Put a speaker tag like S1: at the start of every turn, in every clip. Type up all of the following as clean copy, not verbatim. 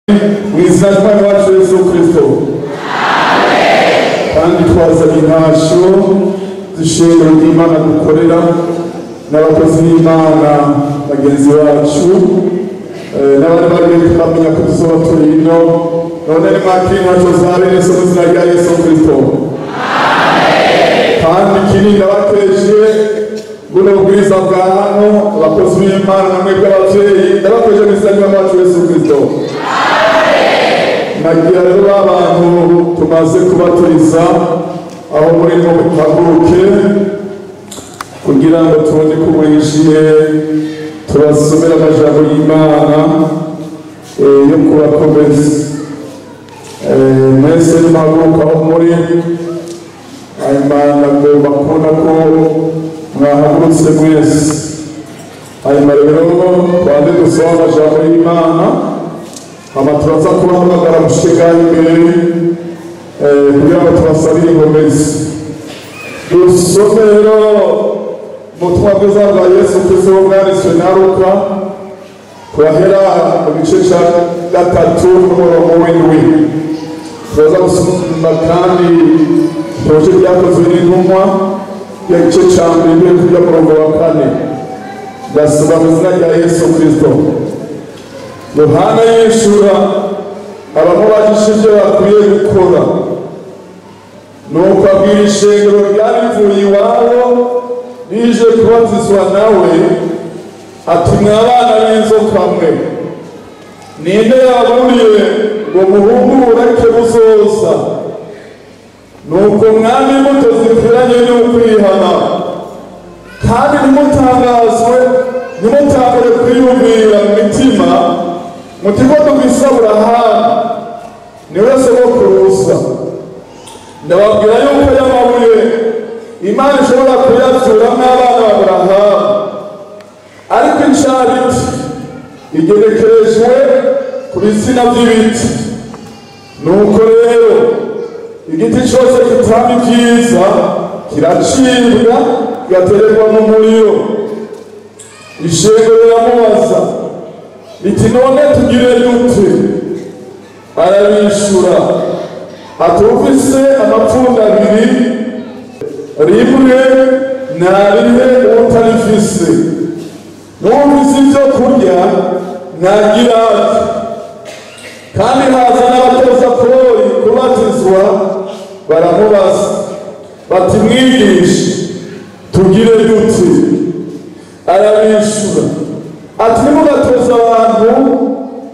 S1: Mu izina ry'Umwami wacu Yesu Kristo. Kandi twazanye intasho z'ishengero ry'Imana dukorera n'abakozi b'Imana bagenzi bacu, n'abari bagiye tukamenya ko tuzoba turi ino. None nimwakire intasho za bene so mu izina rya Yesu Kristo. Kandi ikindi, ndabakeje buno bubwiriza bwa hano, abakozi b'Imana namwe bw'abavyeyi, ndabakeje mu izina ry'Umwami wacu Yesu Kristo. Nagira rero abantu tumaze kubaturiza aho muri ngo muhaguruke kugira ngo tubone ko mwishiye, tubasomere amajambo y'Imana yo kubakomeza. Mwese nimuhaguruka aho muri. Hanyuma nagomba kubona ko mwahagurutse mwese. Hanyuma rero twande dusoma amajambo y'Imana, hama turaza kubahamagara gushika imbere kugira ngo tubasabire inkomezi. Dusome rero ubutumwa bwiza bwa Yesu Kristo bwanditswe na Luka, turahera mu gice ca 3 n'umurongo w'7. Turaza gusoma kandi igitabo c'Ibyakozwe n'Intumwa ya gice ca 1 kujya murongo wa 4. Ndasoma mu izina rya Yesu Kristo. Yohana yishura abamubajije ibyo bakwiye gukora, nuko abwira ishengero ryari rivuye iwabo rije kubatizwa nawe ati: "Mwa bana b'inzoka mwe, ninde yababuriye ngo muhunge uburake buzoza? Nuko mwame imbuto zikwiranye n'ukwihana, kandi ntimutangazwe, ntimutangure kwiyumvira mu mitima muti ko dufise Aburahamu niwe sogokuruza. Ndababwira yuko y'amabuye Imana ishobora kuyavyuramwo abana ba Aburahamu. Ariko incabiti igenekerejwe ku bitsina vy'ibiti. Nuko rero igiti cose kitama ivyiza kiracibwa, kigatererwa mu muriro." Ishengero riramubaza riti: "None tugire dute?" Arabishura ati: "Ufise amapfundo abiri, rimwe narihe uwutarifise, n'uwufise ivyo kurya nagira ati." Kandi haza n'abatoza kori kubatizwa, baramubaza bati: "Mwigisha, tugire dute?" Arabishura ati: "Ntimugatoze abantu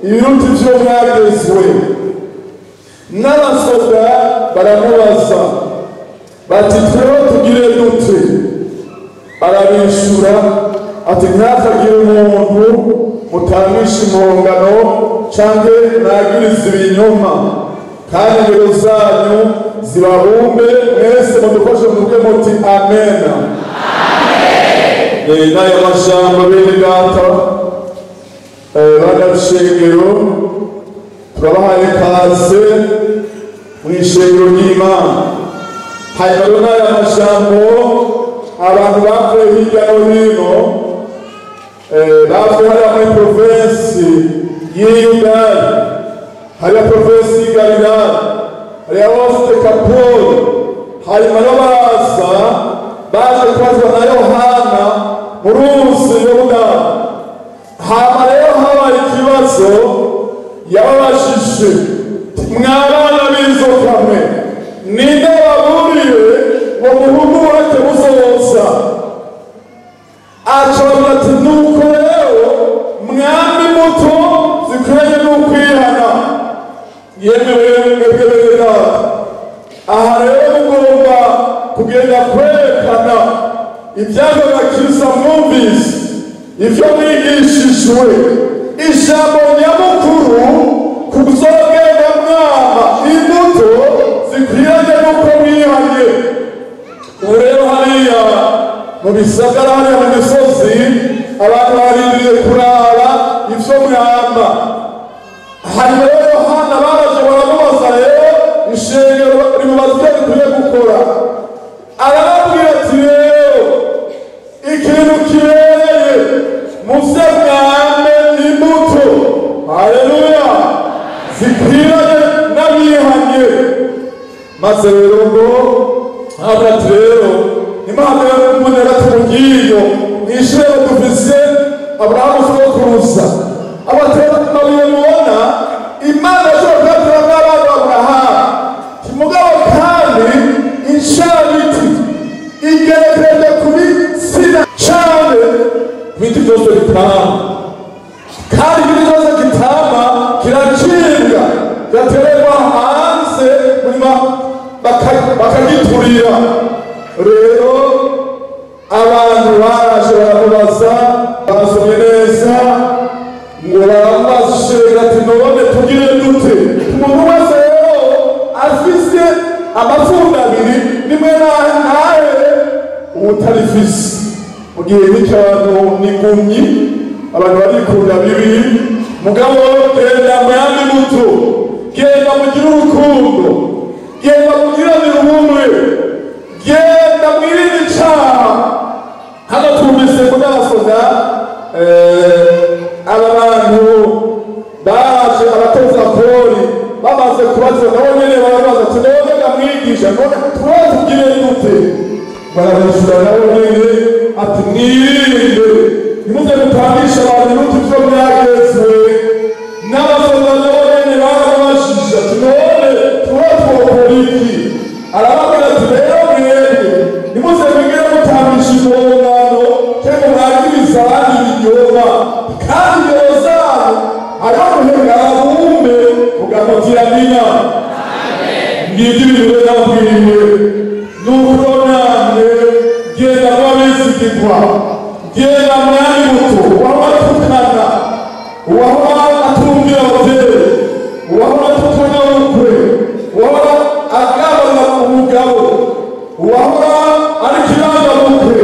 S1: ibiruta ivyo mwagezwe." N'abasoda baramubaza bati: "Tweho tugire dute?" Arabishura ati: "Ntihakagire umuntu mutamisha impongano canke mwagiriza ibinyoma, kandi ingero zanyu zibabumbe mwese." Mudufashe muvuge muti: "Amena." N'aya majambo, bene data, bana b'ishengero, turabahaye kaze mu ishengero ry'Imana. Hanyuma rero n'aya majambo, abantu bavuye hirya no hino, bavuye hariya muri provinsi y'Iyudaya, hariya provinsi y'i Galilaya, hariya hose Dekapoli. Hanyuma rero baraza baje kubatizwa na Yohana mu ruzi Yorodani. Hama rero habaye ikibazo yababajije: "Mwa bana b'inzoka mwe, ninde waburiye ngo muhunge uburake buzoza?" Aca bavuga ati: "Nuko rero mwame imbuto zikwiranye n'ukwihana." Yemwe mwebwe bene data, aha rero mugomba kugenda kwerekana iby'agakiza mwumvise, ibyo mwigishijwe. Ijambo nyamukuru kuzogenda mwama imbuto zikwiranye n'uko mwihanye. Ubu rero hariya mu bisagara, hariya mu misozi, abantu barindiriye kuraba ivyo mwama. Hanyuma rero Yohana baraje baramubaza rero, ishengero rimubaza ivyo rikwiye gukora. Arababwira ati: "Rero ikintu kibereye, muze mwame imbuto." Haleluya! Zikwiranye n'abihanye. Maze rero ngo ati rero Imana y'umunera tumugiyo mw'ishure dufise Aburahamu sogokuruza abatera amabuye mubona Imana ashobora kuyateramwo abana ba Aburahamu. Mugabo kandi incabiti igerekeje kuri sina cane ibiti byose bitama, kandi igiti cyose gitama kiracibwa gatererwa hanze murima bakagiturira. Rero abantu baraje baramubaza, barasomye neza ngo baramubaza ati none tugire dute? Umuntu wese rero afise amapfundo abiri nimwe nahe uwutarifise. Mu gihe nk'icyo abantu n'ingumyi, abantu barikunda bibi. Mugabo genda muyandi muto, genda mugire urukundo, genda mugiranire ubumwe, genda mwirinde icaha. Hano twumvise mudasoza aba bantu baje abatoza kori bamaze kubaza nabo nyene barabaza ati none ndamwigisha none tuba tugire dute? Barabishura nabo nyene ati mwirinde ntimuze mutambishe abantu iruta ivyo mwagezwe. N'abasoza nabo nyene barababajije ati none tuba twokora iki? Arababwira ati rero mwebwe ntimuze mwigere mutambisha impongano cyangwa mwagirize abandi ibinyoma, kandi ingero zanyu hariho muhengabumbe mugamutiramina. Ngibyo ibintu rero nababwiriye. Nuko namwe genda mw'abesigirwa, genda mwami muto uwahora atukana, uwahora atumvira abavyeyi, uwahora atukana ubukwe, uwahora agabana umugabo, uwahora ari kirangabukwe,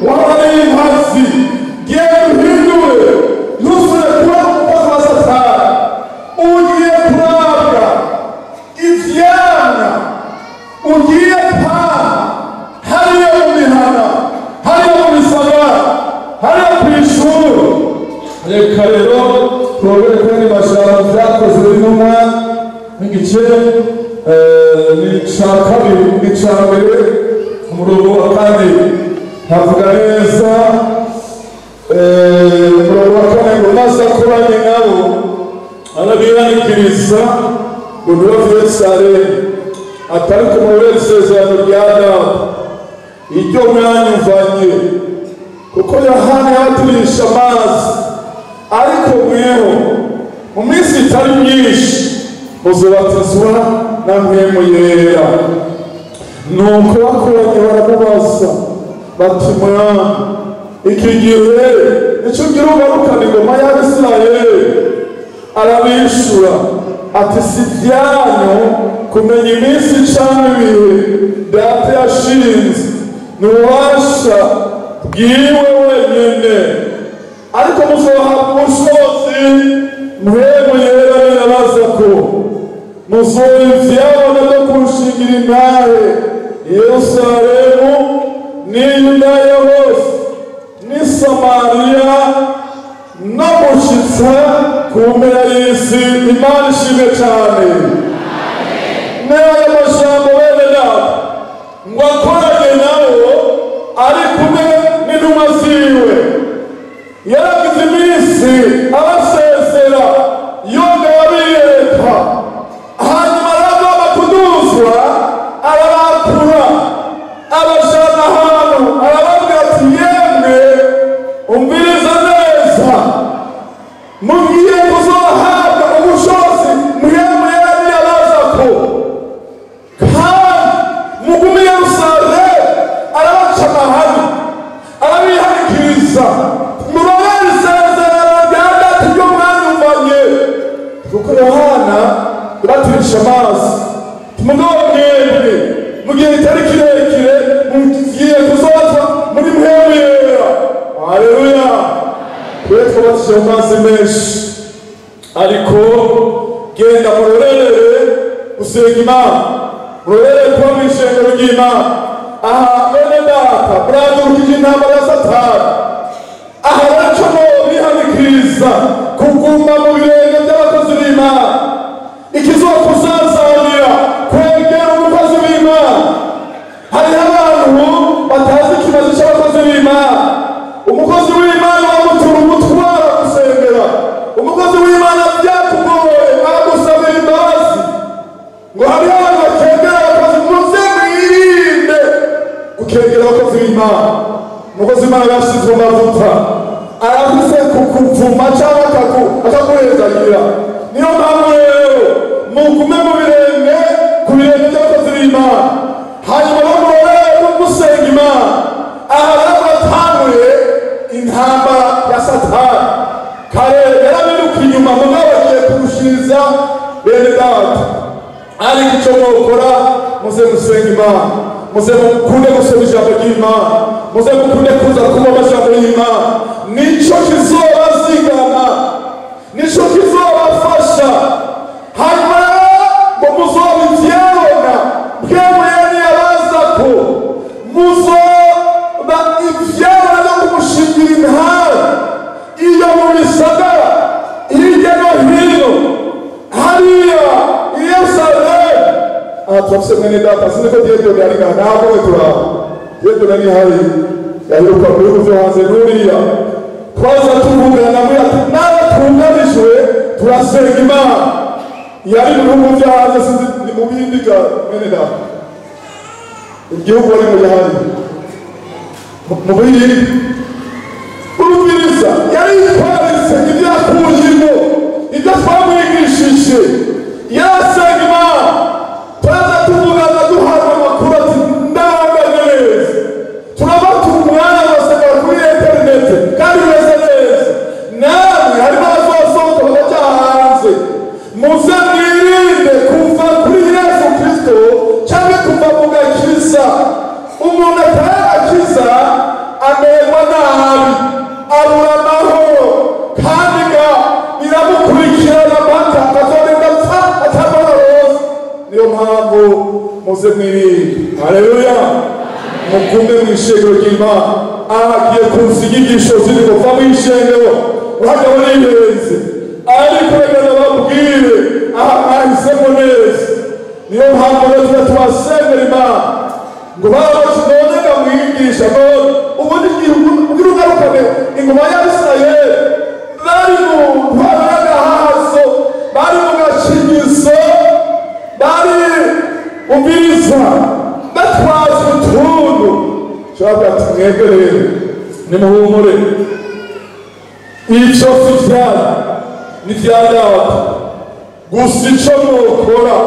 S1: uwahora ari impazi, genda uhindure, ntusubire kuba umukozi wa Satani. Ugiye kurabwa ivyamwa ugiye kwama hariya mu mihana, hariya mu bisagara, hariya kw'ishuri. Reka rero turobere kuri majambo vyakozwe n'intumwa nk'igice ni ica kabiri n'ica mbere umurongo wa kane havuga neza. Umurongo wa kane ngo maze akoranye nabo arabihanikiriza ngo ntibave i Yerusalemu, atari ku mubere isezerano rya Data iryo mwanyumvanye, kuko Yohana yabaturisha amazi, ariko mweho mu minsi itari myinshi muzobatizwa na Mpwemu Yera. Nuko bakoranye baramubaza bati mwami, iki gihe nico ugira ugarukana ingoma y'Abisirayeli? Arabishura ati si ivyanyu kumenya iminsi canke ibihe Data yashinze, ni ububasha bwiwe wenyene, ariko muzohabwa ubushobozi Mpwemu Yera niyabazako, muzoba ivyabona vyo kunshingira intahe i Yerusalemu n'i Yudaya hose n'i Samariya no gushitsa ku mpera y'isi. Imana ishimwe cane. N'ayo majambo bene data ngo akoranye nabo ari kumwe n'intumwa ziwe, yaragize iminsi abasezera yongera abiyereka, hanyuma aragomba kuduzwa arabakura abajana ahantu arababwira ati yemwe umviriza neza, mugiye kuzohabwa ubushobozi Mpwemu Yera niyabazako, kandi mugume i Yerusalemu. Arabaca amahari arabihanikiriza, murobere isezerano rya Data iryo mwanyumvanye, kuko Yohana yabatirisha amazi, mugabo mwebwe mu gihe kitari kirekire mugiye kuzobatwa muri Mpwemu Yera. Haleluya! Twe twabatije mu mazi menshi, ariko genda murorerere gusenga Imana, murorerere kuba mw'ishengero ry'Imana. Aha bene data murahagurukije intambara ya Satani. Aha rero mwobihanikiriza kuguma mu birenge by'abakozi b'Imana. w'Imana, umukozi w'Imana yashyizwe mu mavuta arafise kukuvuma cyangwa akaguhezagira. Niyo mpamvu rero mugume mu birenge ku birenge by'abakozi b'Imana, hanyuma bamurore gusenga Imana. Aha rero batanguye intambara ya Satani. Kare yarabiruka inyuma mugabo agiye kurushiriza bene data. Ariko icyo mwokora, muze gusenga Imana, muze mukunde gusoma ijambo ry'Imana, muze mukunde kuza kuba amajambo y'Imana. Nico kizobazigama, nico kizobafasha. Hanyuma ngo muzoba ivyabona bwewe niyabaza ko muzoba ivyabona no kumushingira intara iyo mu bisagara hirya no hino hariya i Yerusalemu. Aha turafise mwene data, sinzi ko Dieudonné ari ngaha, ntabwo we turaba Dieudonné ni hari yaheruka mu bihugu vyo hanze n'uriya twaza tuvugana muri ati n'abo twunganijwe turasenga Imana. Yari mu bihugu vyo hanze, sinzi ni mu bindi ga mwene data, igihugu wari mu yahari mu bindi. Urumviriza yari yitwaritse ibyo yakuyemo, ibyo twamwigishije, yarasenga Imana. Turaza tuvugana duhabwa amakuru ati ndabanganye neza, turabata umwanya basenga kuri interineti kandi bimeze neza. Namwe harimo abazosohoka bakaja hanze, muze mwirinde kuva kuri Yesu Kristo cyangwa kuva mu gakiza. Umuntu atari agakiza amerwa nabi, abura amahoro, kandi ga biramukurikirana mpaka akazogenda apfa atamahoro yose. Niyo mpamvu muze mwirinde. Haleluya. Mugume mu ishengero ry'Imana. Agiye kuza inyigisho ziri kuva mu ishengero bagabo n'ihenze, ariko reka ndababwire aha mwahisemo neza. Niyo mpamvu rero tuba tubasengera Imana ngo babaze none ndamwigisha none ubundi ugira ugarukane ingoma y'Abisirayeli bari mu ntwaro y'agahazo, bari mu gacinyizo, bari umviriza batwaza utuntu. Shavuga ati mwebwe rero nimuhumure, icyo si ibyanyu ni ibya data, gusa icyo mwokora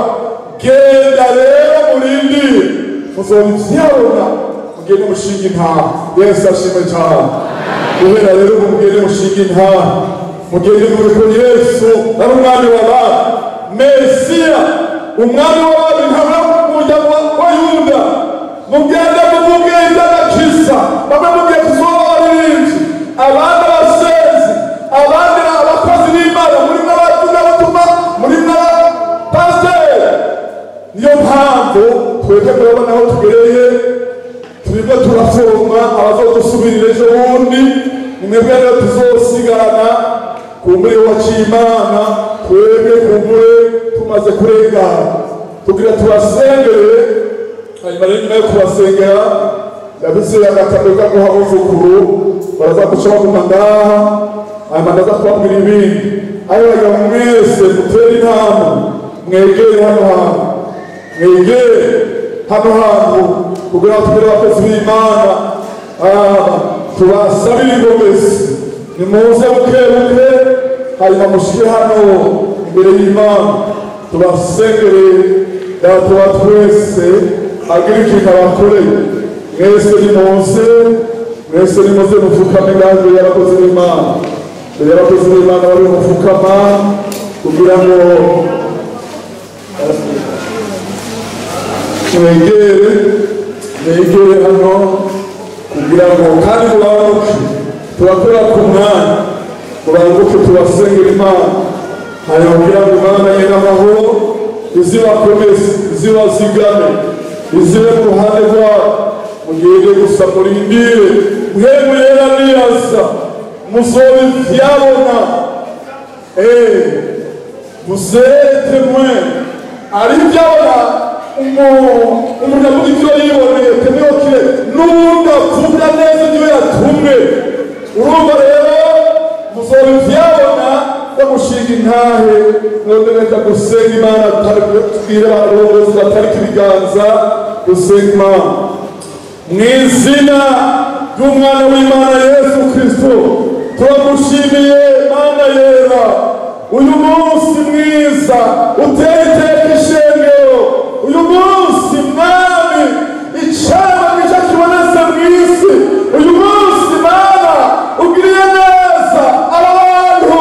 S1: genda rero murindire muzoba ivyabona mugende mushinga intara. Yesu ashimwe cyane. Guhera rero ubu mugende mushinga intara, mugende muvuge ko Yesu ari umwami w'abami, Mesiya umwami w'abami, ntabwo umuryango wa Yuda. Mugende muvuge iby'agakiza, bamwe mugiye kuzoba abaririmbyi, abandi abasenzi, abandi abakozi b'Imana, muri n'abavugabutumwa, muri n'abapasiteri. Niyo mpamvu twebwe murabona aho tugereye, turimo turaforoma abazodusubirira ejo bundi. Ni mwebwe rero tuzosigarana kumbure waciye Imana, twebwe kumbure tumaze kurengana tugira tubasengere. Hanyuma rero nyuma yo kubasengera ndabise agatabo kaguha abuzukuru baraza guca baguma ngaha, hanyuma ndaza kubabwira ibindi. Aho bagira mwese mutere intambwe, mwegere hano hantu, mwegere hano hantu kugira ngo tugere abakozi b'Imana tubasabire ingomezi. Nimuze buke buke, hanyuma mushike hano imbere y'Imana tubasengere. Data wa twese agira ikintu abakoreye. Mwese nimuze, mwese nimuze mupfukame ngaho imbere y'abakozi b'Imana, imbere y'abakozi b'Imana bari mupfukama kugira ngo mwegere, mwegere hano kugira ngo kandi mubanguke, turakora ku mwanya, mubanguke tubasengera Imana. Hanyuma kugira ngo Imana ye n'amahoro izibakomeze, izibazigame, izibe mu ruhande rwabo. Mugende gusa murindire, muhemu yera niyaza muzoba ivyabona. Muzere témoin, ari ivyabona umuntu avuga ivyo yiboneye, temwokire n'uwundi avuga neza ibyo yatumwe. Urumva rero muzoba ivyabona bamushinga intahe. None reka gusenga Imana, tubwire abarongozi batarika ibiganza gusenga Imana. Mu izina ry'umwana w'Imana Yesu Kristo, turagushimiye Mana yera, uyu munsi mwiza uteye iteka ishengero, uyu munsi Mwami icaba nicyo kibonetse mu isi, uyu munsi Mana ugiriye neza aba bantu.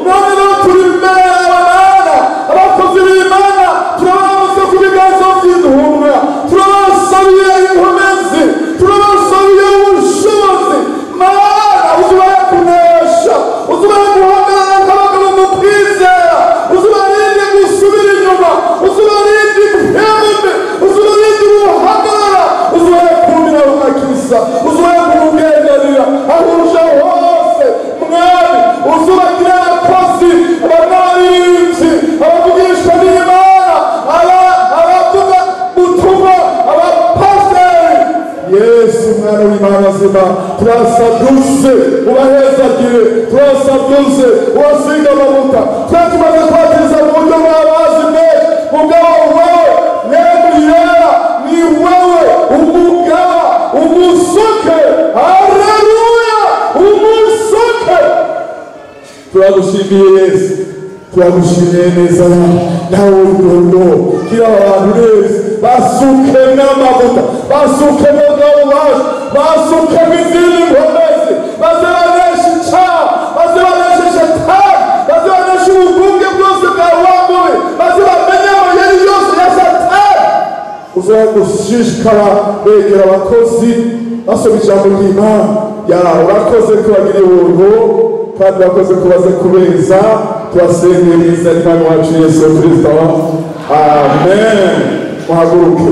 S1: None rero turi imbere yawe Mana, abakozi b'Imana turabaramutse ku biganza by'intumwa, turabasabiye inkomezi, turabasabiye ubushobozi. Mana uzubaye kunesha, uzubaye guhagarara nk'abagabo mu kwizera, uzubarinde gusubira inyuma, uzubarinde impembe, uzubarinde uruhagarara, uzubaye kumira rugakiza, uzubaye kumugenderera aho uje hose. Mwami uzubagire abakozi, abanaririmbyi, abavugishwa n'Imana, abavuga ubutumwa, abapasiteri. Yesu mwana w'Imana azima, turasaduze ubahezagire, turasaduze ubasiga amavuta. Twe tumaze kubatiza mu buryo bw'amazi menshi, mugabo wewe mwemu yera ni wewe umugaba, umusuke. Haleluya, umusuke. Turagushimiye Yesu, turagushimiye neza nawe urukundo. Kira abantu neza, basuke n'amavuta, basuke n'ubwabubasha, basuke n'izindi nkomezi, baze baneshe icyaha, baze baneshe shetani, baze baneshe ubugunge bwose bwa wa mubi, baze bamenye amayeri yose ya satani. Uzoya gushishikara begera abakozi basoma ijambo ry'Imana yawe. Urakoze ko bagiriye ubuntu kandi bakoze ko baze kubeza. Tubasengeye mu izina ry'Umwami wacu Yesu Kristo, amen. Muhaguruke.